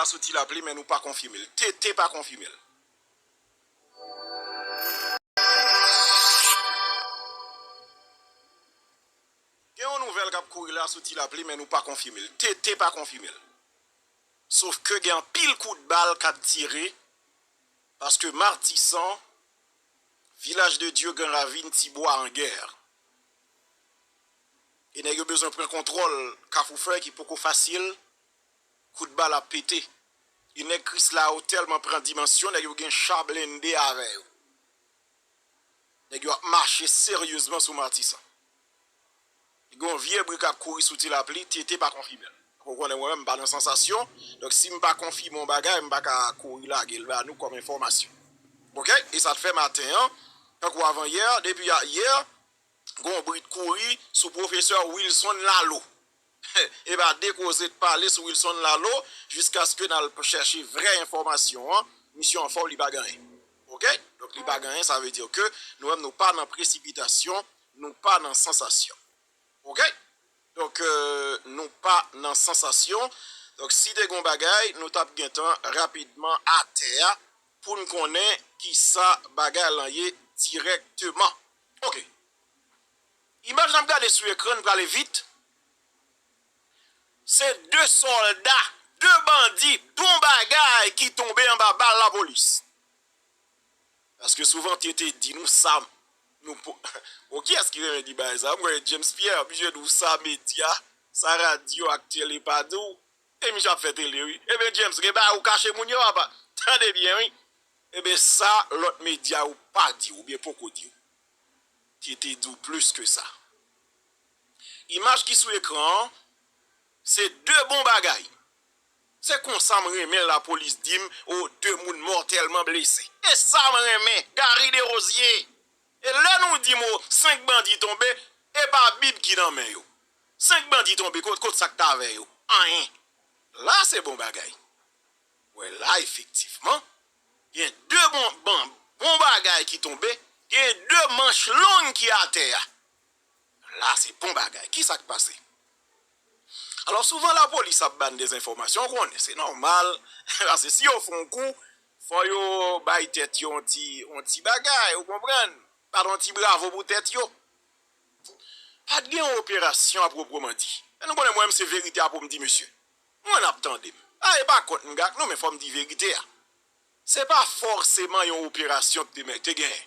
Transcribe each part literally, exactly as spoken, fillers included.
la sou Ti Lapli, men nou pa konfime l. T T pa konfime l. Gen yon nouvèl k ap kouri la sou Ti Lapli, men nou pa konfime l. T T pa konfime l. Sof ke gen anpil kout bal k ap tire, paske Matisan, Vilaj de Dye, Gran Ravin, Tibwa an gè. E nèg yo bezwen pran kontwòl Kafou Frè ki poko fasil, kout bal ap pete. E nèg Krisla yo tèlman pran dimansyon, nèg yo gen cha blende avè yo. Nèg yo ap mache seryezman sou Matisan. Gen yon vye bri k ap kouri sou Ti Lapli, T T pa konfime l. Ou konnen mwen menm, m pa nan sansasyon. Donk, si m pa konfime yon bagay, m pa ka kouri lage l ba nou kòm enfòmasyon. Oke? E sa t fè maten an, tankou avan yè, depi a- yè, gen yon bri t kouri sou pwofesè Wilson Lalo. E pa de koze t pale sou Wilson Lalo, jiskaske n al chèche vrè enfòmasyon an, misye anfòm, li pa gen anyen. Oke? Donk, li pa gen anyen, sa vle di ke nou menm nou pa nan presipitasyon, nou pa nan sansasyon. Oke? Donk, euh, nou pa nan sansasyon. Donk, si te gen yon bagay, nou t ap gentan rapidman atè a pou n konnen kisa bagay lan ye dirèkteman. Oke. Imaj n ap gade sou ekran, n prale vit. Se de sòlda, de bandi, bon bagay ki tonbe anba bal lapolis. Paske souvan T T di nou sa, nou po- Bon, kiyès ki renmen di bagay sa? Mwen, James Pierre, oblije di w sa, medya, sa radyo ak tele pa di w. E misye ap fè tele, wi. Ebyen, James, gen bagay ou kache moun yo, papa. Tande byen, wi. Ebyen, sa lòt medya yo pa di w, oubyen poko di w. T T di w plis ke sa. Imaj ki sou ekran an, se de bon bagay. Se konsa m renmen lapolis di m, o, de moun mòtèlman blese. E sa m renmen, Gary Desrosiers. E lè nou di m, o, senk bandi tonbe, e pa Bib ki nan men yo. Senk bandi tonbe, kot, kot sa k t avè yo? Anyen. La se bon bagay. Wè la, efektivman, gen de bon, bon, bon bagay ki tonbe, gen de manch long ki atè a. La, se bon bagay. Kisa k pase? Alò, souvan lapolis ap ba n dezenfòmasyon, ou konnen, se nòmal. Paske si yo fè yon kou, fò yo bay tèt yo yon ti, yon ti bagay, ou konprann? Bat yon ti bravo pou tèt yo. Pa t gen yon operasyon a pwopwoman di. E nou konnen mwen menm se verite a pou m di, mesye. Mwen ap tande m. A, e pa kont m gak nou, men fò m di verite a. Se pa fòseman yon operasyon k te, te genyen.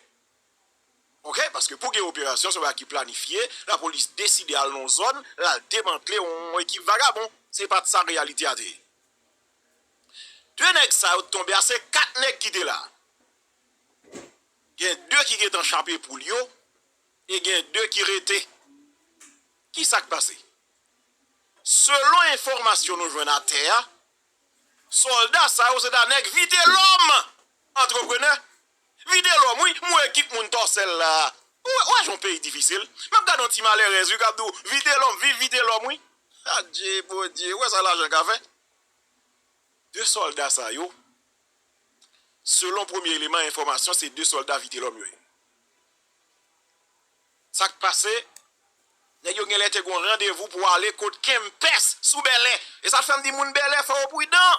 Oke? Paske pou gen operasyon, se yon bagay ki planifye, lapolis deside al nan yon zòn, l al demantle yon ekip vagabon. Se pa t sa reyalite a te ye. De nèg sa yo t tonbe a, se kat nèg ki te la. Gen de ki gentan chape poul yo, e gen de ki rete. Kisa k pase? Selon enfòmasyon nou jwenn atè a, sòlda sa yo se ta nèg Vitelhomme, antreprenè. Vitelhomme, wi, m wè ekip moun Tòsèl la. Ou wè, ou wè jan yon peyi difisil. M ap gade yon ti malerèz, wi, k ap di w, Vitelhomme, viv Vitelhomme, wi. Adje, Bondye, ou wè sa lajan ka fè? De sòlda sa yo, selon premye eleman enfòmasyon, se de sòlda Vitelhomme yo ye. Sa k pase? Nèg yo genlè te gen yon randevou pou ale kot Kempès sou Bèlè. E sa fè m di moun Bèlè, fò yo pridan.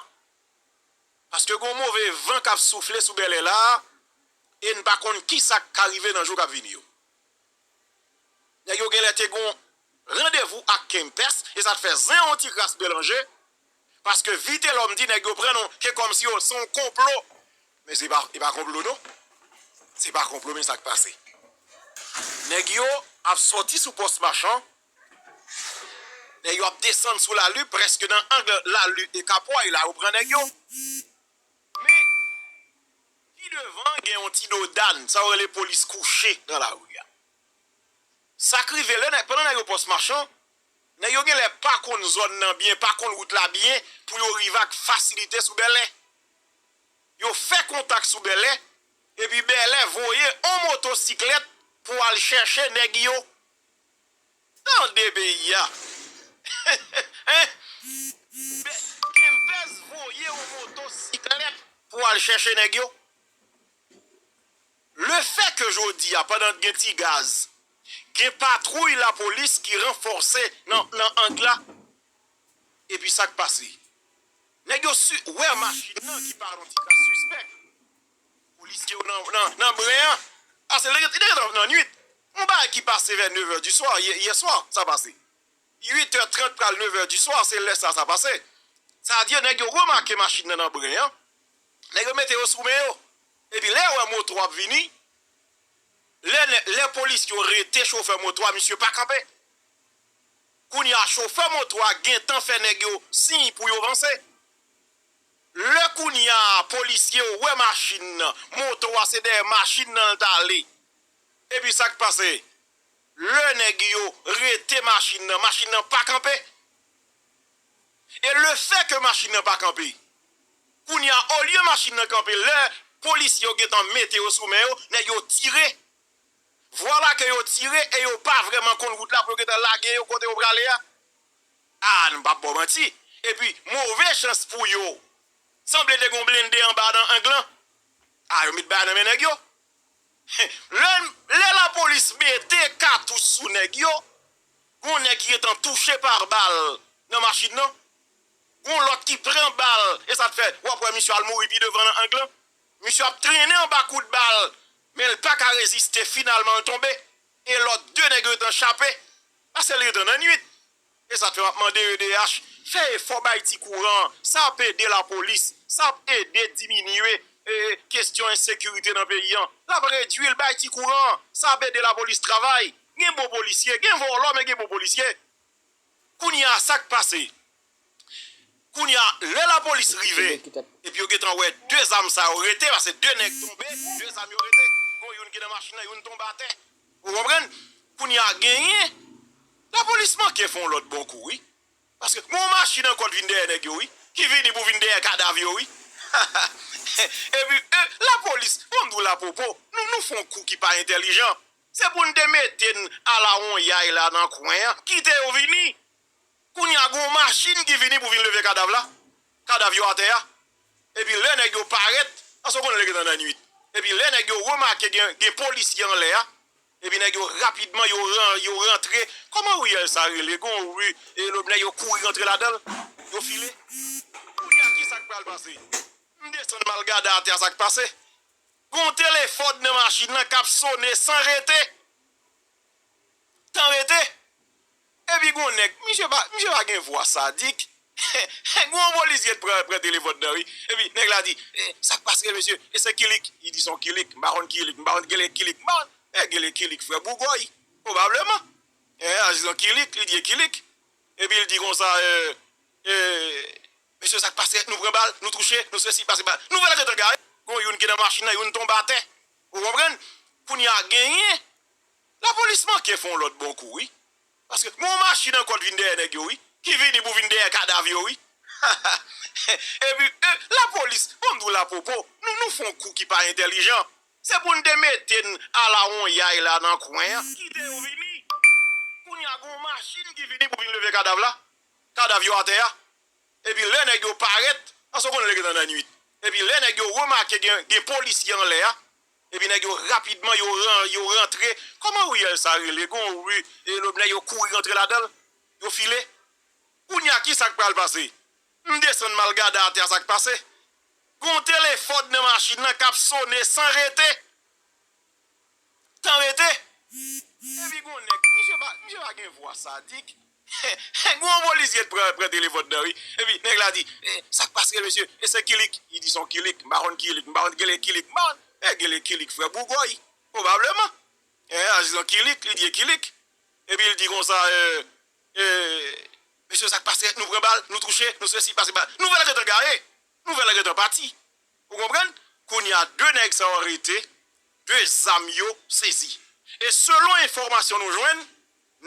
Paske gen yon move van k ap soufle sou Bèlè la, e n pa konn kisa k ka rive nan jou k ap vini yo. Nèg yo genlè te gen yon randevou ak Kempès, e sa t fè zen yon ti kras melanje, paske Vitelhomme di nèg yo pran nou, se kòmsi yo, se yon konplo. Men se pa, e pa konplo non. Se pa konplo, men sa k pase. Nèg yo ap sòti sou pòs Machan, nèg yo ap desann sou Lali, prèske nan ang Lali e Kapway la, yo pran nèg yo. Men, pi devan, gen yon ti dodàn, sa yo rele polis kouche nan lari a. Sa k rive lè nèg, pandan nèg yo pòs Machan, nèg yo genlè pa konn zòn nan byen, pa konn wout la byen, pou yo rive ak fasilite sou Bèlè. Yo fè kontak sou Bèlè, epi Bèlè voye on motosiklèt pou al chèche nèg yo. Tande peyi a. Hein? Be- Kempès voye yon motosiklèt pou al chèche nèg yo. Lefètke jodi a, pandan gen ti gaz, gen patwouy lapolis ki ranfòse nan, nan ang la. Epi sa k pase? Nèg yo si, wè machin nan ki pa yon ti kras sispèk. Polisye yo nan, nan, nan bren an. Ase, li te nan, nan nwit. Yon bagay ki pase vè nèf è di swa, yè, yè swa, sa pase. Uit è trant pral nèf è di swa, se lè sa, sa pase. Sa di, nèg yo remake machin nan nan bren an. Nèg yo mete yo sou men yo. Epi lè yo wè moto ap vini, lè, lè polis yo rete chofè moto a, misye pa kanpe. Kounye a, chofè moto a gentan fè nèg yo siy pou yo vanse. Lè kounye a, polisye yo wè machin nan, moto a se dèyè machin nan l t ale. Epi sa k pase? Lè nèg yo rete machin nan, machin nan pa kanpe. E lefètke machin nan pa kanpe, kounye a, olye machin nan kanpe, lè polisye yo gentan mete yo sou men yo, nèg yo tire. Vwala ke yo tire e yo pa vrèman konn wout la pou yo gentan lage yo kote yo prale a. A, n p ap ba w manti. Epi, move chans pou yo, sanble te gen yon blende anba nan ang lan. A, yo met bagay nan men nèg yo. Lè, lè lapolis mete katouch sou nèg yo, gon nèg ki gentan touche pa bal nan machin nan. Gon lòt ki pran bal, e sa k fè w ap wè misye al mouri pi devan nan ang lan. Misye ap trennen anba kout bal, men l pa ka reziste, finalman l tonbe. E lòt de nèg yo gentan chape, paske l gentan nan nwit. E sa k fè m ap mande E D H, fè efò bay ti kouran, sa ap ede lapolis, sa ap ede diminye, e, kesyon ensekirite nan peyi an. L ap redui l, bay ti kouran, sa ap ede lapolis travay. Gen bon polisye, gen vòlò, men gen bon polisye. Kounye a, sa k pase? Kounye a, lè lapolis rive, epi yo gentan wè de zam sa yo rete, paske de nèg tonbe, de zam yo rete. Gon youn ki nan machin nan, youn tonbe atè. Ou konprann? Kounye a, genyen, lapolis manke fè yon lòt bon kou, wi. Paske gon machin ankò t vin dèyè nèg yo, wi. Ki vini pou vin dèyè kadav yo, wi. Epi, e, lapolis, bon, m di w lapopo, nou, nou fè yon kou ki pa entèlijan. Se pou n te mete n alawonyay la nan kwen an, kite yo vini. Kounye a, gon machin ki vini pou vin leve kadav la. Kadav yo atè a. Epi lè nèg yo parèt, paske w konnen lè gentan nan nwit. Epi lè nèg yo remake gen, gen polisye anlè a, epi nèg yo rapidman, yo ran-, yo rantre. Kòman riyèl sa rele? Gon ri, e lòt nèg yo kouri rantre ladan l. Yo file. Kounye a, ki sa k pral pase? M desann m al gade atè a sa k pase. Gon telefòn nan machin nan k ap sone san rete. Tan rete. Epi gon nèg, misye pa, misye pa gen vwa sadik. Gon polisye t pran, pran telefòn nan, wi. Epi nèg la di, "Eh, sa k pase, mesye? E se kilik?" Li di, "Se yon kilik, m pa konn kilik, m pa konn gele kilik, m pa konn." E gele kilik, frè bougòy, pwobableman. E, a, se yon kilik, li di, "E kilik." Epi l di konsa, eh, eh, "Mesye, sa k pase? Nou pran bal, nou touche, nou sesi, pase bal." Nouvèl gentan gare. Gon youn ki nan machin nan, youn tonbe atè. Ou konprann? Kounye a genyen, lapolis manke fè yon lòt bon kou, wi. Paske gon machin ankò t vin dèyè nèg yo, wi. Ki vini pou vin dèyè kadav yo, wi. Epi, e, lapolis, bon, m di w lapopo, nou, nou fè yon kou ki pa entèlijan. Se pou n te mete n alawonyay la nan kwen an. Kite yo vini. Kounye a gon machin ki vini pou vin leve kadav la. Kadav yo atè a. Epi lè nèg yo parèt, paske w konnen lè gentan nan nwit. Epi lè nèg yo remake gen, gen polisye anlè a, epi nèg yo rapidman, yo ran-, yo rantre. Kòman riyèl sa rele? Gon ri, e lòt nèg yo kouri rantre ladan l. Yo file. Kounye a, ki sa k pral pase? M desann m al gade atè a sa k pase. Gon telefòn nan machin nan k ap sone san rete. Tan rete. Epi gon nèg, misye pa, misye pa gen vwa sadik. Gon polisye t pran, pran telefòn nan, wi. Epi nèg la di, "Eh, sa k pase, mesye? E se kilik?" Li di, "Se yon kilik, m pa konn kilik, m pa konn gele kilik, m pa konn." E gele kilik, frè bougòy, pwobableman. E, a, se yon kilik, li di, "E kilik?" Epi l di konsa, eh, eh, "Mesye, sa k pase? Nou pran bal, nou touche, nou sesi, pase bal." Nouvèl gentan gare. Nouvèl gentan pati. Ou konprann? Kounye a, de nèg sa yo rete, de zam yo sezi. E selon enfòmasyon nou jwenn,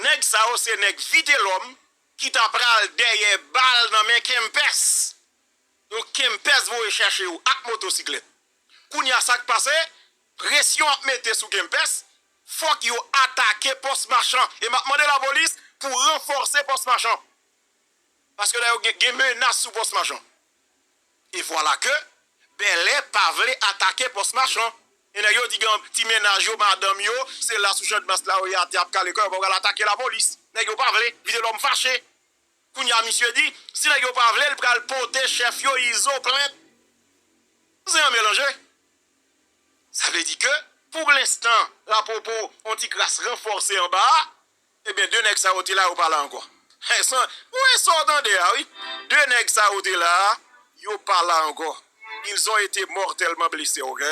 nèg sa yo se nèg Vitelòm ki ta pral dèyè bal nan men Kempès. Donk, Kempès voye chèche yo ak motosiklèt. Kounye a, sa k pase? Presyon ap mete sou Kempès, fòk yo atake pòs machan. E m ap mande lapolis pou ranfòse pòs machan. Paske la yo gen, gen menas sou pòs machan. E vwala ke Bèlè pa vle atake pòs machan. E nèg yo di gen ti mennaj yo, madanm yo, se la sou Channmas la yo ye atè ap kale kò yo, yo pa pral atake lapolis. Nèg yo pa vle, Vitelòm fache. Kounye a, misye di, si nèg yo pa vle, l pral pote chèf yo Izo plent. Kouzen an melanje. Sa vle di ke, pou lenstan, lapwopo on ti kras ranfòse anba a, ebyen, de nèg sa yo te la, yo pa la ankò. Ou wè sa w tande a, wi. De nèg sa yo te la, yo pa la ankò. Ils ont été mortellement blessés, ok?